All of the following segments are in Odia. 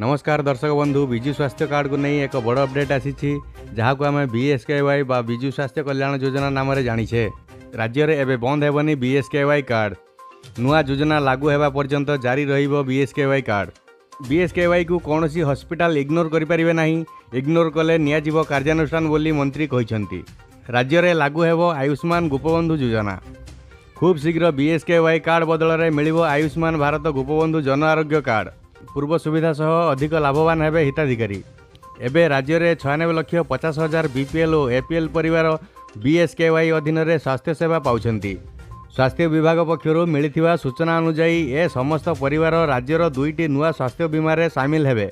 ନମସ୍କାର ଦର୍ଶକ ବନ୍ଧୁ, ବିଜୁ ସ୍ୱାସ୍ଥ୍ୟ କାର୍ଡ଼କୁ ନେଇ ଏକ ବଡ଼ ଅପଡେଟ୍ ଆସିଛି, ଯାହାକୁ ଆମେ ବିଏସ୍କେୱାଇ ବା ବିଜୁ ସ୍ୱାସ୍ଥ୍ୟ କଲ୍ୟାଣ ଯୋଜନା ନାମରେ ଜାଣିଛେ। ରାଜ୍ୟରେ ଏବେ ବନ୍ଦ ହେବନି ବିଏସ୍କେୱାଇ କାର୍ଡ଼। ନୂଆ ଯୋଜନା ଲାଗୁ ହେବା ପର୍ଯ୍ୟନ୍ତ ଜାରି ରହିବ ବିଏସ୍କେୱାଇ କାର୍ଡ଼। ବିଏସ୍କେୱାଇକୁ କୌଣସି ହସ୍ପିଟାଲ ଇଗ୍ନୋର କରିପାରିବେ ନାହିଁ। ଇଗ୍ନୋର କଲେ ନିଆଯିବ କାର୍ଯ୍ୟାନୁଷ୍ଠାନ ବୋଲି ମନ୍ତ୍ରୀ କହିଛନ୍ତି। ରାଜ୍ୟରେ ଲାଗୁ ହେବ ଆୟୁଷ୍ମାନ ଗୋପବନ୍ଧୁ ଯୋଜନା। ଖୁବ୍ ଶୀଘ୍ର ବିଏସ୍କେୱାଇ କାର୍ଡ଼ ବଦଳରେ ମିଳିବ ଆୟୁଷ୍ମାନ ଭାରତ ଗୋପବନ୍ଧୁ ଜନ ଆରୋଗ୍ୟ କାର୍ଡ଼। ପୂର୍ବ ସୁବିଧା ସହ ଅଧିକ ଲାଭବାନ ହେବେ ହିତାଧିକାରୀ। ଏବେ ରାଜ୍ୟରେ 96,50,000 ବିପିଏଲ୍ ଓ ଏପିଏଲ୍ ପରିବାର ବିଏସ୍କେୱାଇ ଅଧୀନରେ ସ୍ୱାସ୍ଥ୍ୟସେବା ପାଉଛନ୍ତି। ସ୍ୱାସ୍ଥ୍ୟ ବିଭାଗ ପକ୍ଷରୁ ମିଳିଥିବା ସୂଚନା ଅନୁଯାୟୀ, ଏ ସମସ୍ତ ପରିବାର ରାଜ୍ୟର ଦୁଇଟି ନୂଆ ସ୍ୱାସ୍ଥ୍ୟ ବୀମାରେ ସାମିଲ ହେବେ।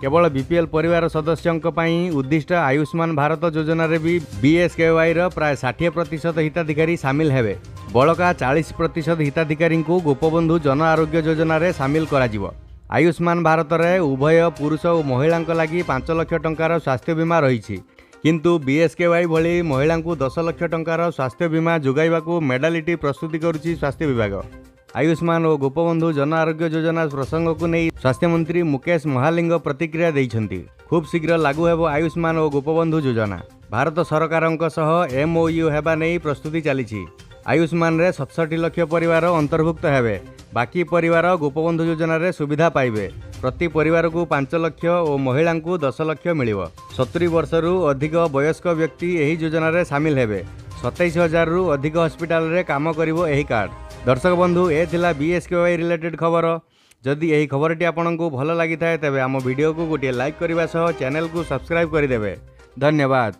କେବଳ ବିପିଏଲ୍ ପରିବାର ସଦସ୍ୟଙ୍କ ପାଇଁ ଉଦ୍ଦିଷ୍ଟ ଆୟୁଷ୍ମାନ ଭାରତ ଯୋଜନାରେ ବି ବିଏସ୍କେୱାଇର ପ୍ରାୟ 60% ହିତାଧିକାରୀ ସାମିଲ ହେବେ। ବଳକା 40% ହିତାଧିକାରୀଙ୍କୁ ଗୋପବନ୍ଧୁ ଜନ ଆରୋଗ୍ୟ ଯୋଜନାରେ ସାମିଲ କରାଯିବ। ଆୟୁଷ୍ମାନ ଭାରତରେ ଉଭୟ ପୁରୁଷ ଓ ମହିଳାଙ୍କ ଲାଗି 5 ଲକ୍ଷ ଟଙ୍କାର ସ୍ୱାସ୍ଥ୍ୟ ବୀମା ରହିଛି। କିନ୍ତୁ ବିଏସ୍କେୱାଇ ଭଳି ମହିଳାଙ୍କୁ 10 ଲକ୍ଷ ଟଙ୍କାର ସ୍ୱାସ୍ଥ୍ୟ ବୀମା ଯୋଗାଇବାକୁ ମଡାଲିଟି ପ୍ରସ୍ତୁତି କରୁଛି ସ୍ୱାସ୍ଥ୍ୟ ବିଭାଗ। ଆୟୁଷ୍ମାନ ଓ ଗୋପବନ୍ଧୁ ଜନ ଆରୋଗ୍ୟ ଯୋଜନା ପ୍ରସଙ୍ଗକୁ ନେଇ ସ୍ୱାସ୍ଥ୍ୟମନ୍ତ୍ରୀ ମୁକେଶ ମହାଲିଙ୍ଗ ପ୍ରତିକ୍ରିୟା ଦେଇଛନ୍ତି। ଖୁବ୍ ଶୀଘ୍ର ଲାଗୁ ହେବ ଆୟୁଷ୍ମାନ ଓ ଗୋପବନ୍ଧୁ ଯୋଜନା। ଭାରତ ସରକାରଙ୍କ ସହ ଏମ୍ଓୟୁ ହେବା ନେଇ ପ୍ରସ୍ତୁତି ଚାଲିଛି। ଆୟୁଷ୍ମାନରେ 67 ଲକ୍ଷ ପରିବାର ଅନ୍ତର୍ଭୁକ୍ତ ହେବେ। ବାକି ପରିବାର ଗୋପବନ୍ଧୁ ଯୋଜନାରେ ସୁବିଧା ପାଇବେ। ପ୍ରତି ପରିବାରକୁ 5 ଲକ୍ଷ ଓ ମହିଳାଙ୍କୁ 10 ଲକ୍ଷ ମିଳିବ। 70 ବର୍ଷରୁ ଅଧିକ ବୟସ୍କ ବ୍ୟକ୍ତି ଏହି ଯୋଜନାରେ ସାମିଲ ହେବେ। 27 ହଜାରରୁ ଅଧିକ ହସ୍ପିଟାଲରେ କାମ କରିବ ଏହି କାର୍ଡ଼। ଦର୍ଶକ ବନ୍ଧୁ, ଏ ଥିଲା ବିଏସ୍କେୱାଇ ରିଲେଟେଡ୍ ଖବର। ଯଦି ଏହି ଖବରଟି ଆପଣଙ୍କୁ ଭଲ ଲାଗିଥାଏ, ତେବେ ଆମ ଭିଡ଼ିଓକୁ ଗୋଟିଏ ଲାଇକ୍ କରିବା ସହ ଚ୍ୟାନେଲକୁ ସବସ୍କ୍ରାଇବ୍ କରିଦେବେ। ଧନ୍ୟବାଦ।